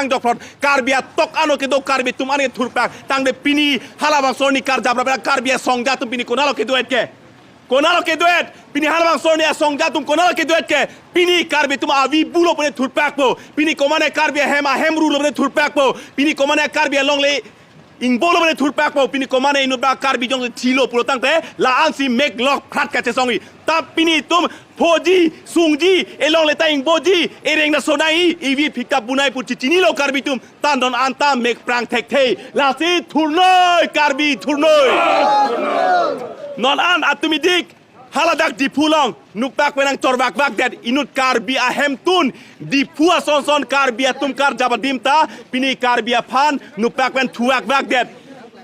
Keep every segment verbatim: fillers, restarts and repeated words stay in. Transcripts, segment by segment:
Jokphron Karbi atok ano kedo Karbi atum an ke thurpak. Tangte pini halabangso arni karjap rap Karbi asongja atum pini konatlo kedo-et ke? Konatlo kedo-et? Pini halabangso arni asongja atum konatlo kedo-et ke? Pini Karbi atum avi bulo pune thurpakpo. Pini komane Karbi ahem ahem rulo pune thurpakpo. Pini komane Karbi alongle ingbolo pune thurpakpo. Pini komane inut ba Karbi jongsi thilo pulo tangte la-ansi mek lok phrat kachesongji. Ta pini itum phoji, sungji, elongle ta ingboji, ereng ta sonai, ivi phikta bunai pu chichinilo Karbi atum, ta non anta mek prang thekthe. Lasi thurnoi, Karbi thurnoi. Non an atum idik, haladak Diphu along, nokpak pen nangchorvakvakdet, inut Karbi ahemtun, Diphu asonson Karbi atum karjap adim ta, pini Karbi aphan, nokpak pen thuvakvakdet.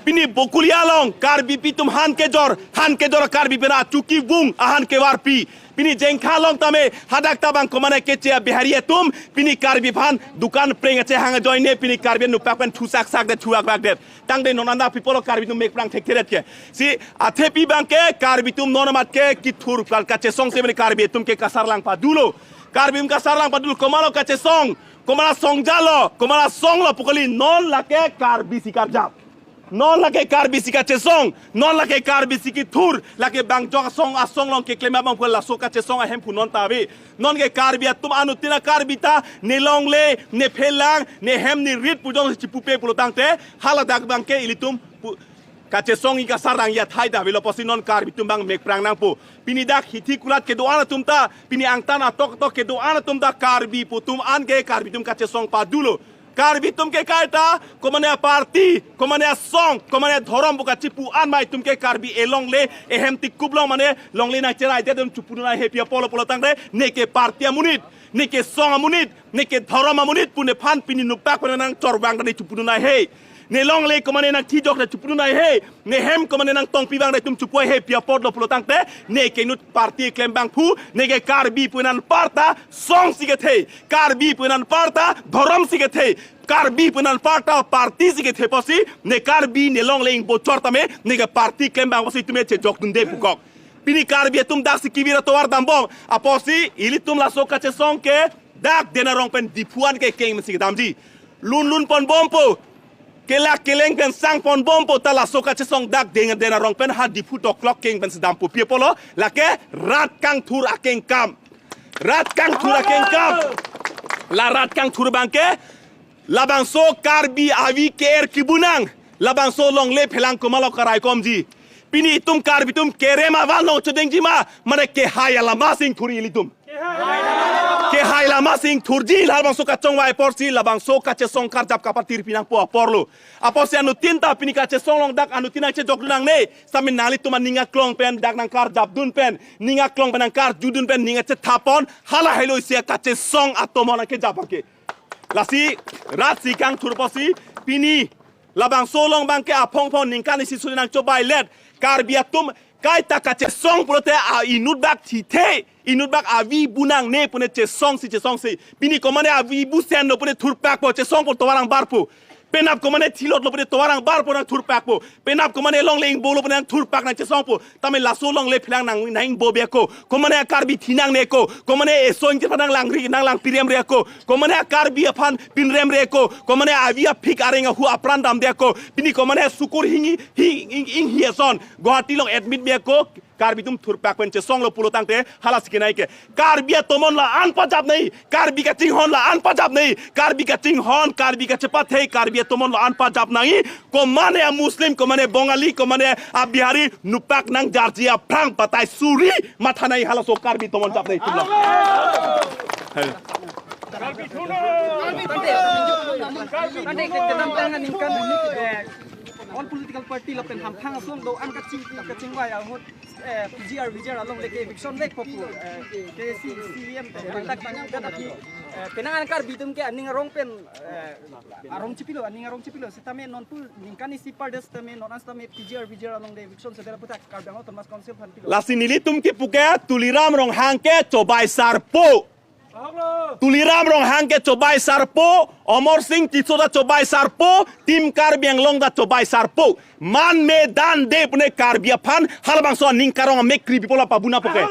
Pini Bokolia along, Karbipi atum han kejor, han kejor Karbi pen achuki vung, ahan kevarpi. Pini Jengkha along tame, hadak tabang komane keche a Bihari atum, pini Karbi aphan, dukan preng achehang ajoine, pini Karbi nokpak pen thusaksakdet, thuvakvakdet. Tangte non anta pi apotlo Karbi atum mek prang thekthedet ke? Si athepi abangke, Karbi atum non amat ke, kithur kal kachesongsi pini Karbi atum ke kasarlang padulo. Karbi atum kasarlang padulo, komatlo kachesong, komat asongjalo, komat asonglo pu kali, non lake Karbisi karjap. Non lake Karbisi kachesong, non lake Karbisi kithur, lake bang jok asong asong along keklem abang pu laso kachesong ahemphu non ta ave. Non ke Karbi atum anuttin a Karbi ta, ne longle, ne phelang, ne hem ne rit pu jongsi chipupe pulo tangte, haladak abangke ilitum pu, kachesong i kasarlang athai ta avelo pusi non Karbi atum abang mek prang nangpo. Pini dak hithi kulat kedo-an atum ta, pini angtan atok atok kedo-an atum ta Karbi pu atum an ke Karbi atum kachesong padulo. Karbi atum ke kaita, komane aparty, komane asong, komane adhorom pu kachipu an ma itum ke Karbi elongle, ehem tikup along mane, longle nangcheraidet atum chipudun nanghe pi apotlo pulo tangte, ne ke party amonit, ne ke song amonit, ne ke dhorom amonit pu nephan pini nokpak pen nangchorvang ta ne chipudun nanghe. Ne longle komane nangthijok ta chipudun nanghe. Ne hem komane nangtongpi vang ta itum chipu nanghe pi apotlo pulo tangte, ne ke inut party klem abangphu, ne ke Karbi pu anparta songsi kethe, Karbi pu anparta dhoromsi kethe, Karbi pu anparta partysi kethe pusi, ne Karbi ne longle ingbochor tame, ne ke party klem abang pusi itum chejokdunde pukok. Pini Karbi atum daksi kevir atovar dambom, apotsi ilitum laso kachesong ke, dak Dena Rong pen Diphu an ke kengsi kedamji. Lun lun ponbompo, kelak keleng pen sang ponbompo ta laso kachesong dak Dena, Dena Rong pen ha Diphu doklok keng pensi dampo pi apotlo, lake rat kangthur akengkam. Rat kangthur akengkam. La rat kangthur abangke, labangso Karbi avi ke-er kebunang, labangso longle phelang komatlo karaikomji. Pini itum Karbi atum kerem avan along chodengji ma, mane kehai alamasi ingthurji ilitum. Kehai alamasi ingthurji, labangso kachongvai apotsi, labangso kachesong karjap kapatirpi nangpo aporlo. Apotsi anuttin ta pini kachesong along dak anuttin nangchejokdun nangne, sami nanglitum aning aklong pen dak nangkarjapdun pen, ning aklong pen nangkarjudun pen, ning achethapon, hala helo isi kachesong atomon nangkejap abangke. Lasi, ratsi kangthur pusi, pini, labangso along abangke aphong phong ningkan isi suri nangchobailet, Karbi atum, kaita kachesong pulote a inut bak thithe, inut bak avi bu nangne pune chesongsi chesongsi. Pini komane avi bu senlo pune thurpakpo, chesongpo tovar angbarpo. Penap komane thilotlo pune tovar angbarpo nangthurpakpo. Penap komane longle ingbolo pune nangthurpak nangchesongpo. Tame laso longle phelang nang, nang ingbo biako. Komane a Karbi thi nangneko. Komane eso ingkir aphan nanglangri, nanglangpirem reko. Komane a Karbi aphan pinrem reko. Komane avi aphik areng ahu apran damdeko. Pini komane sukur hing, hing, hing, hing hi ason. Guwahati along admit biako. Karbi atum thurpak pen chesonglo pulo tangte, halasi kenai ke. Karbi atomon la-an pajap nai, Karbi kachinghon la-an pajap nai, Karbi kachinghon, Karbi kachepathe, Karbi atomon la-an pajap nai, komane a Muslim, komane Bongali, komane a Bihari, nokpak nangjarji aphrang patai suri, matha nai halaso Karbi atomon jap nai tumlo. Tangte, tangte, kedamtang aningkan, eh, all political party lapen hamphang asong do-an kaching, kachingvai ahut, eh, P G R, V G R alongle ke eviction vekpo pu, eh, K A C, C E M pen bangdak bangdak aphi, eh, penang an Karbi atum ke aning arong pen, eh, arong chipilo, aning arong chipilo, sitame non pu ningkan isi pardes tame, non an sitame P G R, V G R alongle eviction sedera puthak Karbi Anglong Autonomous Council aphan pilo. Lasi nelitum kipu ke Tuliram Ronghang ke chobai sarpo. Tuliram Ronghang ke chobai sarpo, Amar Sing Tisso ta chobai sarpo, Team Karbi Anglong ta chobai sarpo. Man me dan de pune Karbi aphan halabangso aning karong amek kri people apa buna poke.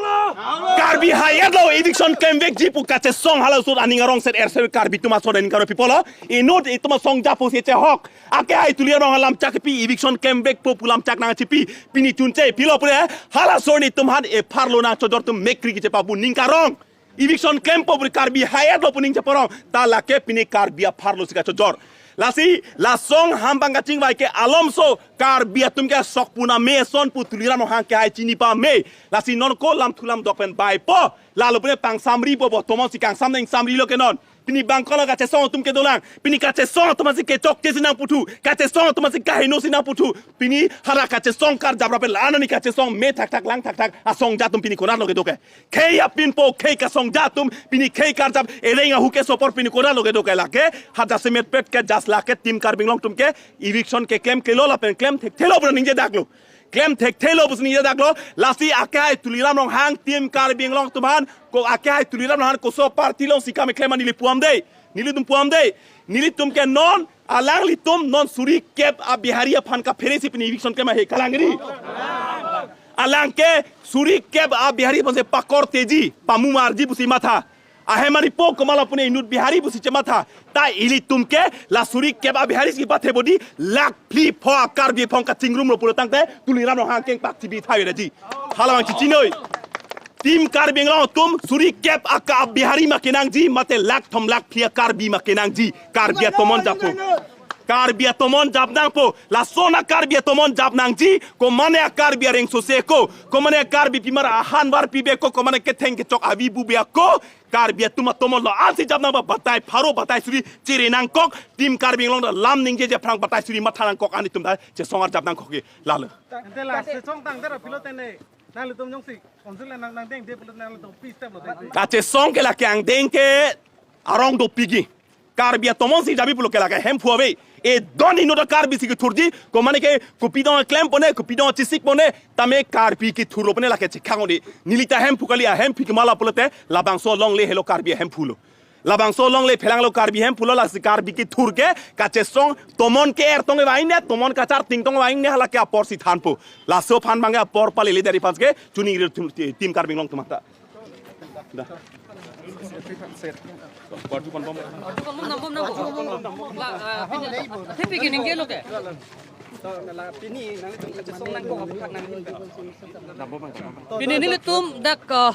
Karbi ha-etlo, eviction klemvekji pu kachesong halaso aning arong set erse Karbi atum ason aning karong people. Inut itum asong japo si chehok. Akehai Tuliram Ronghang lamchak pi, eviction klemvekpo pu lamchak nangchipi. Pini chunche pilo pune halaso atum aphan epharlo nangchojor atum mek kri kechepabu ning karong. Eviction klempo puri Karbi ha-etlo pu ning cheparong. Ta lake pini Karbi apharlo si kachojor. Lasi la song hampang kachingvai ke alomso Karbi atum ke sok puna me son pu Tuliram Ronghang ke hai chini pame. Lasi non ko lamthu lamdok pen baipo. Lalo pune pangsamripo bo, tomon si kangsam nangsamrilo ke non. Pini bangkolo kachesong atum ke dolang. Pini kachesong atum si kechokche si nangputhu. Kachesong atum si kaheno si nangputhu. Pini hala kachesong karjap rapen la-an arni kachesong me thakthak lang thakthak asong jatum pini konatlo kedo ke. Khei apinpo, khei kasong jatum, pini khei karjap, ereng ahu keso apor pini konatlo kedo ke lake, ha jasemet pet ke jas lake Team Karbi Anglong atum ke, eviction keklemklelo lapen klem thekthelo pura ningjedaklo. Klem thekthelo pusi ningjedaklo, lasi akehai Tuliram Ronghang Team Karbi Anglong atum aphan, ko akehai Tuliram Ronghang koso party along si kam keklem neli puam dei, nelitum puam dei, nelitum ke non, alanglitum non suri kep a Bihari aphan kaphere si pini eviction klem ahe kalang ri. Alang ke suri kep a Bihari aphan si pakorteji, pamumarji pusi matha. Ahem aripo komat apune inut Bihari pusi chematha. Ta ilitum ke la suri kep a Bihari si pathe bodi lakh phli pho a Karbi aphong kachingrumlo pulo tangte Tuliram Ronghang kengpak chibi thawe daji. Halabang chichinoi. Team Karbi Anglong atum suri kep a ka Bihari ma kenangji, mate lakh thom lakh phli a Karbi ma kenangji. Karbi atomon japo. Karbi atomon jap nangpo, lason a Karbi atomon jap nangji, komane a Karbi areng sose ko, komane a Karbi pimar ahan var pibe ko, komane ketheng kechok avi bube ako, Karbi atum atomon lo ansi jap nangpo, batai pharo, batai suri, chiri nangkok, Team Karbi Anglong ta lam ningjeje aphrang batai suri matha nangkok, ani atum ta chesong arjap nangkok ke, lalo. Ante la sesong tang tera pilo tene, nanglitum jongsi, council nang nangdeng de pilo nanglitum peace step lo de. Kachesong ke lake angdeng ke arong dopikji. Karbi atomon si jabi pulo ke lake Hemphu ave. E don inut a Karbi si kethurji, komane ke kopi dong klem pone, kopi dong chisik pone, tame Karbi kethurlo pone lake chekhang ode. Neli ta Hemphu kali a Hemphu ke mala pulote, labangso longle helo Karbi Hemphu lo. Labangso longle phelanglo Karbi Hemphu lo, lasi Karbi kethur ke, kachesong, tomon ke-er tong vang ne, tomon kacharting tong vang ne, halake apor si thanpo. Laso aphan bang ke apor palele dari aphan ke, chuningri Team, Team Karbi Anglong atum ta. Dah. Waduh, kon bom. Waduh, kon bom, bom, bom. La, eh, pini, tapi gini, gini, oke. Pini nelitum dak, eh,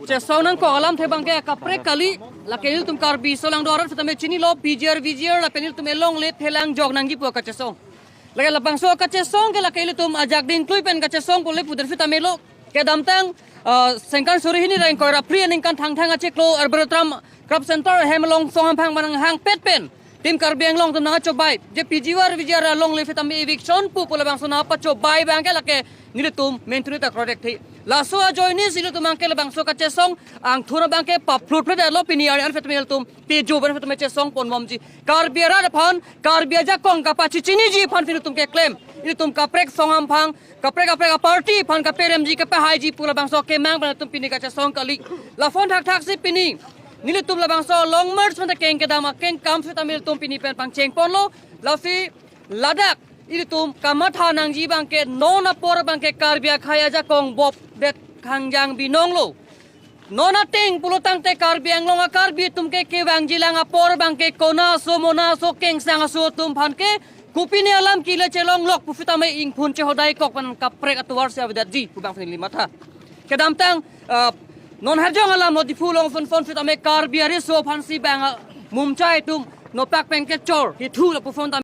chesong nangkok alamthe bang ke kaprek kali, lake nelitum Karbi aso lang do arat sitame chinilo, P G R, V G R, lapen nelitum elongle phelang jok nangji pu kachesong. Lake labangso kachesong ke lake ilitum ajak dingklui pen kachesong pule puder sitame lo. Kedamtang, ah, sengkan suri hini ra ingkoi ra phli aningkan Thangthang achiklo Arboretum Craft Center hem along song hamphang manang hangpet pen Team Karbi Anglong atum nangchobai. Je P G R V G R alongle sitame eviction pu pu labangso nangpachobai bang ke lake nelitum mentri ta krodek thi. Laso ajoine si ilitum bang ke labangso kachesong angthur bang ke paphlut phlut lo pini ari an sitame ilitum pejo ban sitame chesong pon bomji. Karbi arat aphan, Karbi ajakong kapachichiniji aphan si ilitum keklem. Ilitum kaprek song hamphang, kaprek kaprek aparty aphan kaperemji kapahaiji pu labangso kemang pen ilitum pini kachesong kali. Lason thakthak si pini nelitum labangso Long March pen ta keng kedam akeng kam sitame ilitum pini pen pangcheng ponlo. Lasi ladak ilitum kamatha nangji bang ke non apor bang ke Karbi akhei ajakong bop det khangjang binong lo. Non ateng pulo tangte Karbi Anglong a Karbi atum ke kevangji lang apor bang ke kona aso mona aso kengsang aso atum aphan ke kopine alam kile chelong lok pu sitame ingphun chehodai kok pen kaprek atovar si avedetji pu bang si neli matha. Kedamtang, ah, non harjong alam lo Diphu along phone phone sitame Karbi ariso aphan si bang, ah, mumchai atum nopak pen kechor hithu lo pu phone tame